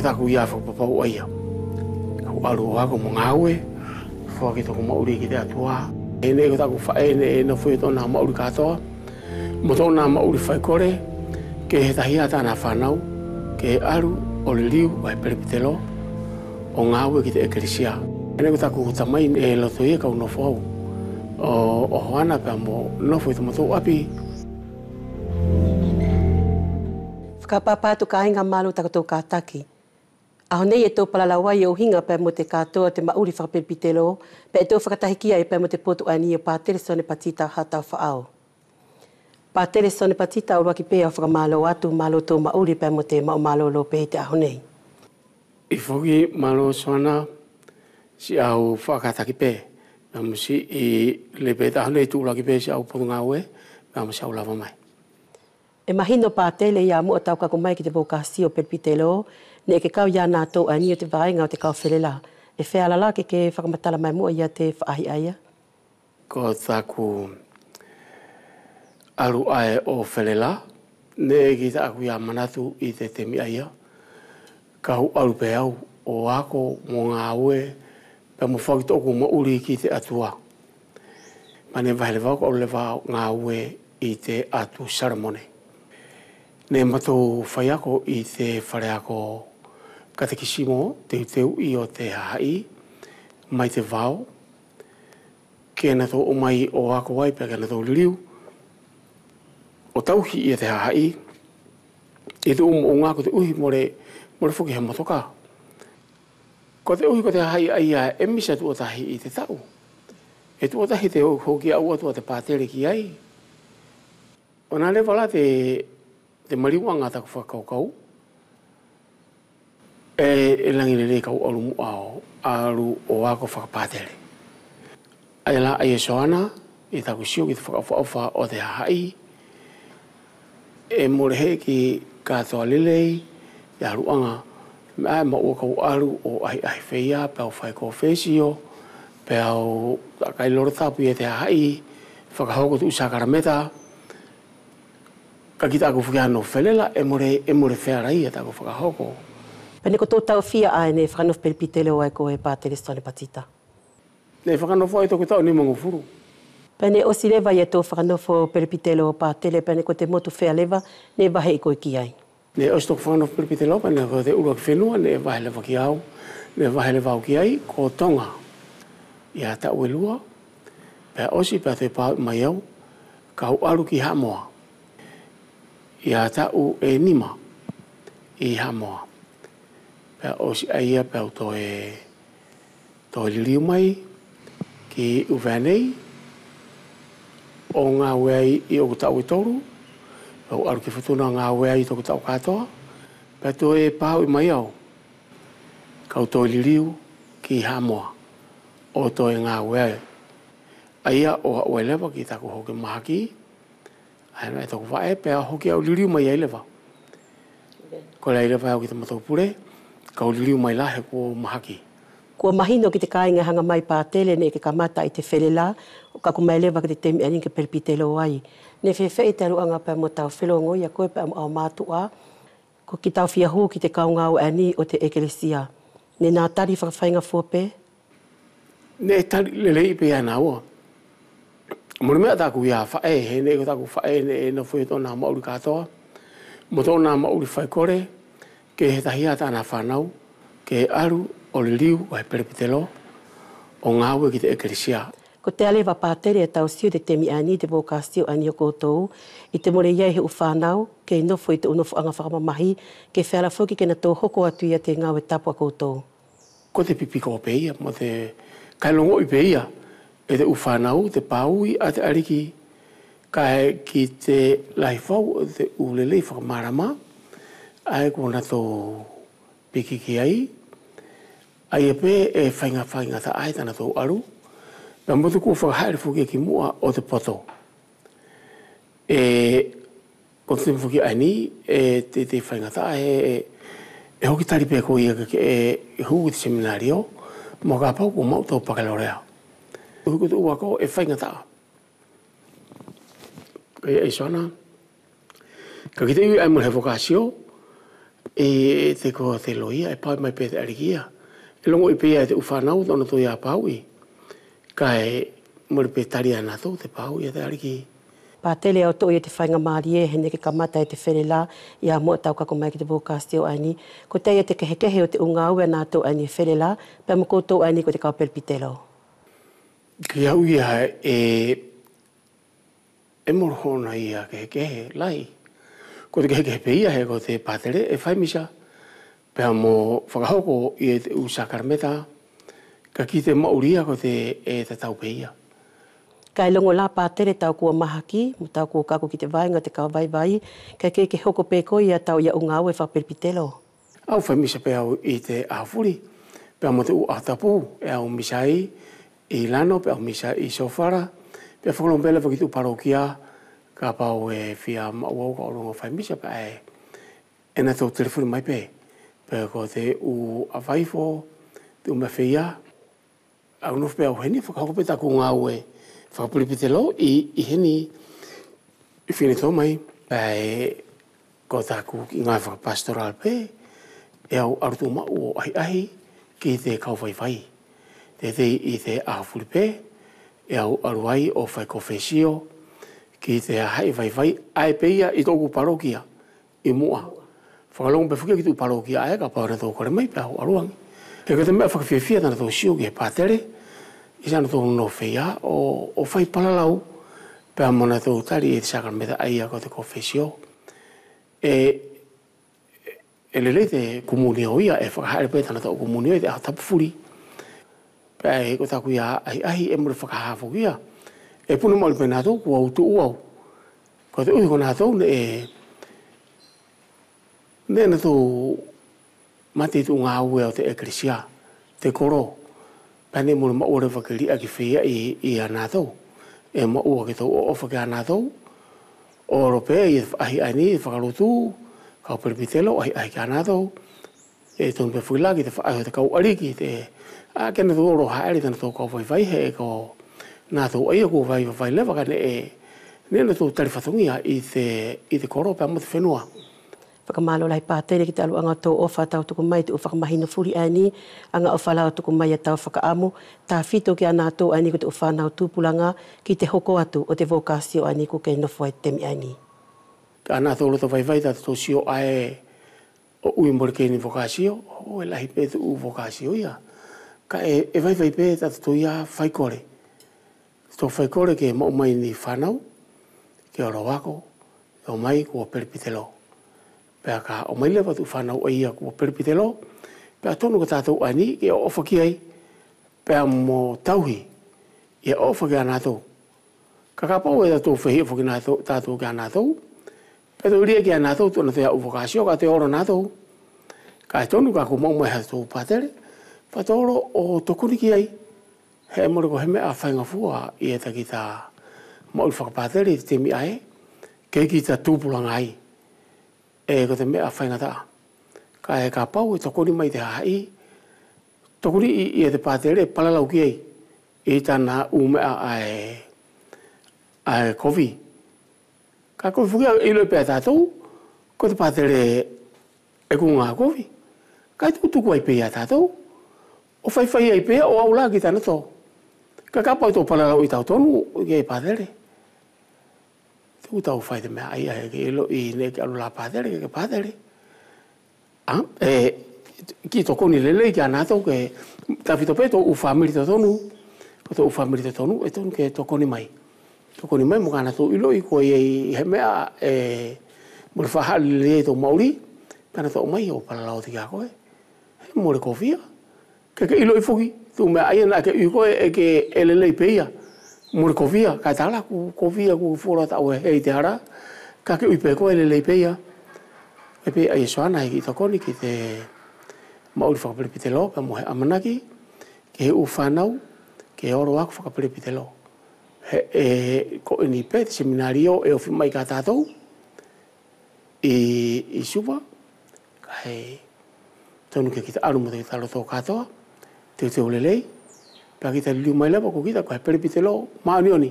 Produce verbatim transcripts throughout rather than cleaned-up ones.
Taku ia fakapapau ʻaia. Kau alu ʻo ako mo gaue, foaki toku maʻuli ki te ʻAtua. ʻE neʻe ko taku faʻe neʻe nofo ʻi tona maʻuli katoa, mo tona maʻuli faikole, ke he tahi ia tana fanau, ke alu ʻo liliu ʻae pelepitelo, ʻo gaue ki te ʻekelesia. ʻE neʻe ko taku tamai neʻe loto ia kau nofo au ʻo, ʻo ʻohoana pea mo nofo ʻi tomatou ʻapi. Fakapapau atu kaiga, malo takotou kataki. ʻAho nei ʻe tou palalau ai ʻo ʻuhiga pea mo te katoa ʻo te maʻuli fakapelepitelo, pea ʻe tou fakatahi ki ai pea mo te potu ʻaeni ʻo Patele Sone Patita Hataufaʻao. Patele Sone Patita, ʻuluaki pe au fakamalo atu, malo tou maʻuli pea mo te maʻu malolo pe ʻi te ʻaho nei. ʻIo foki, malo Soana, siʻau fakakataki pe, pea mo siʻi lelei pe ʻi te ʻaho nei tuʻulaki pe siʻau potu gaue, pea mo siʻau lava mai. ʻE mahino Patele ia muʻa tau kaku mai ki te vokasio pelepitelo, neʻe ke kau ia natou ʻaeni ʻo te vaega ʻo te kau felela. ʻE feala la ke ke fakamatala mai muʻa ia te faʻahi ʻaia? Ko taku alu ʻae ʻo felela, neʻe kita aku ia manatu ʻi te temi ʻaia, kau alu pe au ʻo ako mo gaue, pea mo foaki toku maʻuli ki te ʻAtua. Pea neʻe vahe leva au kau alu leva ʻo gaue ʻi te ʻatu Salomone. Neʻe matou faiako ʻi te faleako katekisimo teuteuʻi ʻo te hahaʻi mai te vao, ke natou ʻomai ʻo ako ai pea ke natou liliu ʻo tauhi ia te hahaʻi. ʻI te ʻu moʻuga ko te ʻuhi mole, mole foki he motoka. Ko te ʻuhi ko te hahaʻi ʻaia ʻe misa tuʻa tahi ʻi te taʻu. ʻE tuʻa tahi te hoki aʻu atu a te patele ki ai. ʻO ina leva la te, te maliuaga taku fakakaukau, ʻe, ʻe lagi lelei kau alu muʻa ʻo alu ʻo ako fakapatele. ʻAia la ʻaia Soana, ʻi taku sio ki te fakaʻofaʻofa ʻo te hahaʻi, ʻe mole heʻeki katoa lelei ia aluʻaga, meʻa ʻae maʻua kau alu ʻo ʻahiʻahi feia, pea au fai kofesio, pea au takai lolo tapu ia te hahaʻi, fakahoko te ʻu sakalameta. Kaʻe kita aku foki ʻae ʻo felela, ʻe mole, ʻe mole feala ia taku fakahoko. Pea neʻe ko tou taʻu fia ʻae neʻe fakanofo pelepitelo ai koe patele Soane Patita? Neʻe fakanofo ai toku taʻu nimagofulu. Pea neʻe ʻosi leva ia tou fakanofo pelepitelo patele, pea neʻe ko te motu fea leva neʻe vaheʻi koe ki ai? Neʻe ʻosi toku fakanofo pelepitelo pea neʻe ko te ʻuluaki fenua neʻe vahe leva ki au, neʻe vahe leva au ki ai ko Toga. Ia taʻu ʻe lua, pea ʻosi pea toe pauʻi mai au kau alu ki Haʻamoa. Ia taʻu ʻe nima ʻi Haʻamoa. Pea ʻosi ʻaia pea au toe, toe liliu mai ki ʻUvea nei ʻo gaue ai ʻi ʻoku taʻu ʻe tolu, pea au alu ki Futuna ʻo gaue ai toku taʻu katoa, pea toe pauʻi mai au kau toe liliu ki Haʻamoa ʻo toe gaue ai. ʻAia ʻo aʻu ai leva ki taku hoki mahaki, ʻae ʻe toku vaʻe pea hoki au liliu mai ai leva. Kole ai leva au ki te matou pule, kau liliu mai la he kua mahaki. Kua mahino ki te kaiga ʻe haga mai patele neʻe ke kamata ʻi te felela, ʻo kaku mai leva ki te temi ʻaeni ke pelepitelo ai. Neʻe feafeaʻi te aluʻaga pea mo tau felogoʻi ia koe pea mo au matuʻa, ko ki tau fia hu ki te kau gaue ʻaeni ʻo te ʻekelesia? Neʻe na tali fakafaigafua pe? Neʻe tali lelei pe ia naua. Mole meʻa taku ia faʻe, he neʻe ko taku faʻe neʻe nofo ia tona maʻuli katoa mo tona maʻuli faikole, ke he tahi ia tana fanau ke alu ʻo liliu ʻae pelepitelo ʻo gaue ki te ʻekelesia. Kotea leva patele ʻe tau sio ʻi te temi ʻaeni, te vokasio ʻaeni ʻo koutou, ʻi te mole ʻi ai he ʻu fanau kei nofo ʻi te ʻu nofoʻaga fakamamahi, ke feala foki ke natou hoko atu ia te gaue tapu ʻa koutou. Ko te pipiko pe ia mo te kai logoʻi pe ia e te ʻu fanau te pauʻi ʻa te ʻAliki, kaʻe ki te lahi fau ʻo te ʻu lelei fakamalama ʻae kua natou piki ki ai. ʻAia pe ʻe faigafaiga taʻa ai tanatou alu, pea mo te kua fakahaʻele foki ki muʻa ʻo te poto. ʻE, ko te temi foki ʻaeni ʻe te, te faigataʻa ʻe, ʻe, ʻe hoki tali pe koe ia ke, ke ʻe, ʻe hu ki te seminario, mo kapau kua maʻu tou pakalolea. Hu ki te ʻu ako ʻe faigataʻa. Kaʻe ʻae Soana, kaʻe ki te ui ʻae mole he vokasio, ʻE te ko te loia ʻe pau mai pe te ʻaliki ia. ʻE logoʻi pe ia e te ʻu fanau tona tou ia pauʻi. Kaʻe mole pe tali ia natou te pauʻi a te ʻaliki. Patele, au toʻo ia te faigamalie he neʻe ke kamata e te felela ia moʻo tau kaku mai ki te vokasio ʻaeni. Kotea ia te kehekehe ʻo te ʻu gaue a natou ʻaeni felela pea mo koutou ʻaeni ko te kau pelepitelo? Ki au ia ʻe ʻE mole hona ia kehekehe lahi. Ko te kehekehe pe ia he ko te patele ʻe fai misa pea mo fakahoko ia te ʻu sakalameta. Kaʻe ki te maʻuli ia ko te ʻe tatau pe ia. Kaʻe logo la patele, tau kua mahaki mo tau kua kaku ki te vaega ʻo te kau vaivai, kaʻe kei ke hoko pe koe ia tau ia ʻu gaue fakapelepitelo? Au fai misa pe au ʻi te ʻaho fuli pea mo te ʻu ʻaho tapu, ʻe au misa ai ʻi Lano pea au misa ʻi Sofala, pea fakalogo pe leva ki te ʻu palokia kapau ʻe fia maʻu au ka ʻoluga fai misa pea ʻe natou telefoni mai pe. Pea ko te ʻu ʻavaifo, te ʻu meʻa feia, au nofo pe au heni fakahoko pe taku gaue fakapelepitelo ʻi, ʻi heni ʻi Finetomai. Pea ʻe ko taku kiʻi gaue fakapastoral pe ʻe au alu tuʻumaʻu ʻo ʻahiʻahi ki te kau vaivai. Teitei ʻi te ʻaho fuli pe ʻe au alu ai ʻo fai kofesio ki te hahaʻi vaivai ʻae pe ia ʻi toku palokia ʻi Muʻa. Fakalogo pe foki ki te ʻu palokia ʻae kapau natou kole mai pea au alu age. He ko te meʻa fakafiafia tanatou sio ki he patele ʻi tanatou nofo feia ʻo, ʻo fai palalau pea mo natou tali e te sakalameta ʻaia ko te kofesio. ʻE, ʻe lelei te kumunio ia, ʻe fakahaʻele pe tanatou kumunio ʻi te ʻaho tapu fuli. Pea ʻe ko taku ia ʻahiʻahi ʻe mole fakaha foki ia. ʻE puna maʻuli pe natou kua utuʻu au. Koteʻuhi ko natou neʻe, neʻe natou mate ʻi te ʻu gaue ʻo te ʻekelesia, te kolo. Pea neʻe mole maʻua leva ke liʻaki feiaʻi ia natou. ʻE maʻua ke tou ʻoʻofa kia natou. Olo pe ia te faʻahi ʻaeni, fakalotu, kau pelepitelo, ʻahiʻahi kia natou. ʻE tonu pe foki la ki te faʻahi ʻo te kau ʻaliki, te, ʻa ke natou olo haʻele tanatou kau vaivai he ko natou ʻaia kua vaivai leva kaʻe neʻe, neʻe natou tali fatogia ʻi te, ʻi te kolo pea mo te fenua. Fakamalo lahi patele ki te ʻaluʻaga ʻo tou ʻofa tau tuku mai te ʻu fakamahino fuli ʻaeni, aga ʻofa la ʻo tuku mai ia tau fakaʻamu tafito kia natou ʻaeni ko te ʻu fanau tupulaga ki te hoko atu ʻo te vokasio ʻaeni kua kei nofo ai te temi ʻaeni. Ka natou loto vaivai tatatou sio ʻae ʻo ui mole kei ni vokasio, ʻo ʻe lahi pe te ʻu vokasio ia. Kaʻe, ʻe vaivai pe tatatou ia faikole. Tou faikole ke maʻu mai ni fanau ke olo ako, ʻe ʻomai kua pelepitelo. Pea ka ʻomai leva te ʻu fanau ʻaia kua pelepitelo, pea tonu ko tatou ʻaeni ke ʻoʻofa ki ai, pea mo tauhi ia ʻoʻofa kia natou. Kaʻe kapau ʻe tatou fehiʻa foki natou, tatou kia natou, pea tou liʻaki ia natou, tona te ʻu vokasio kaʻe olo natou. Kaʻe tonu ka kua maʻu mai ha tou patele, pea tou olo ʻo tokoni ki ai. He mole ko he meʻa faigafua ia takita maʻuli fakapatele ʻi te temi ʻae, kei kita tupulaga ai. ʻE ko te meʻa faigataʻa. Kaʻe kapau ʻe tokoni mai te hahaʻi, tokoniʻi ia te patele palalau ki ai ʻi tana ʻu meʻa ʻae, ʻae kovi. Kaʻe kovi foki ʻe iloʻi pe ia tatou ko te patele ʻe kua gaue kovi. Kaʻe tukutuku ai pe ia tatou ʻo faifai ai pe ia ʻo aʻu la ki tana to. Kaʻe kapau ʻe tou palalau ʻi tautonu ke patele. Tuku tau fai te meʻa ʻaia he ke iloʻi neʻe ke alu la patele ke, ke patele. ʻE kiʻi tokoni lelei kia natou ke tafito pe tou ʻu famili totonu. Ko tou ʻu famili totonu ʻe tonu ke tokoni mai. Tokoni mai mo ka natou iloʻi kua ʻi ai he meʻa ʻe mole faʻa haʻalelei ai tou maʻuli. Ka natou ʻomai ʻo palalau atu kia koe. He mole kovi ia. Ke ke iloʻi foki te ʻu meʻa ʻaia naʻa ke ui koe ʻe ke ʻe lelei pe ia. Mole kovi ia, kaʻe tala kua kovi ia, kua fualoa taʻu ʻe he ʻi te hala. Kaʻe ke ui pe koe ʻe lelei pe ia. ʻE pe ʻaia Soana he kiʻi tokoni ki te maʻuli fakapelepitelo pea mo he ʻamanaki ki he ʻu fanau ke olo ako fakapelepitelo. He ʻe ko ʻeni pe te seminario ʻe ofi mai kia tatou ʻi, ʻi Suva, kaʻe tonu ke kita alu mo te kita loto katoa, teuteu lelei, pea kita liliu mai leva ko kita ko he pelepitelo maʻoniʻoni.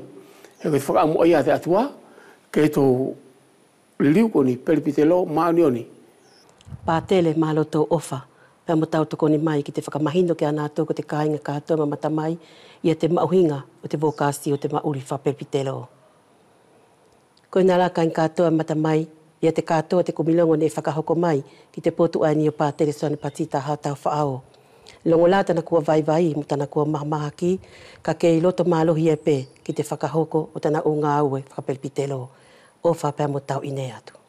He ko te fakaʻamu ʻaia ʻa te ʻAtua, ke tou liliu ko ni pelepitelo maʻoniʻoni. Patele, malo tou ʻofa pea mo tau tokoni mai ki te fakamahino kia natou ko te kaiga katoa ʻe mamata mai ia te maʻuhiga ʻo te vokasio ʻo te maʻuli fakapelepitelo. Koia la kaiga katoa ʻe mamata mai ia te katoa ʻo te kumi logo neʻe fakahoko mai ki te potu ʻaeni ʻo patele Soane Patita Hautaufaʻao. Logo la tana kua vaivai mo tana kua mahamahaki, kaʻe kei loto malohi pe ki te fakahoko ʻo tana ʻu gaue fakapelepitelo. ʻOfa pea mo tau ʻi henei atu.